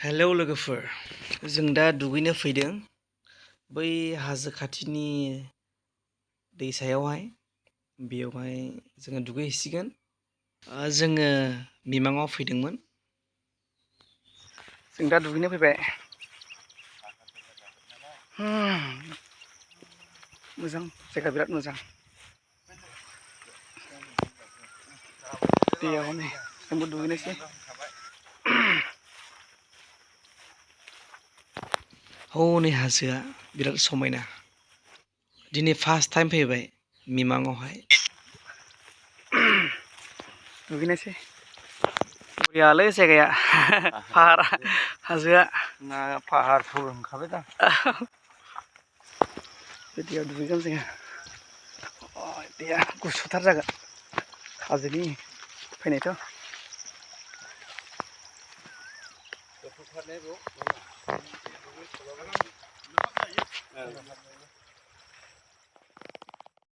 Hello लोगोफोर, जों दा दुगैनो फैदों बै हाजो खाथिनि दैसायावहाय। बेयावहाय जोङो दुगैहैसिगोन। जोङो मिमाङाव फैदोंमोन। जों दा दुगैनो फैबाय। मोजां जायगा, बिराद मोजां। दैयाव नै जोंबो दुगैनोसै। हनै हाजोआ बिराद समायना। दिनै फार्स्ट टाइम फैबाय मिमाङावहाय। दुगैनोसै। बरियालै जायगाया। पाहारा, हाजोआ। ना पाहार फुर होनखाबाय दा। बे दैयाव दुगैगोन जोङो। दैया गुसुथार जागोन हाजोनि फैनायथ'।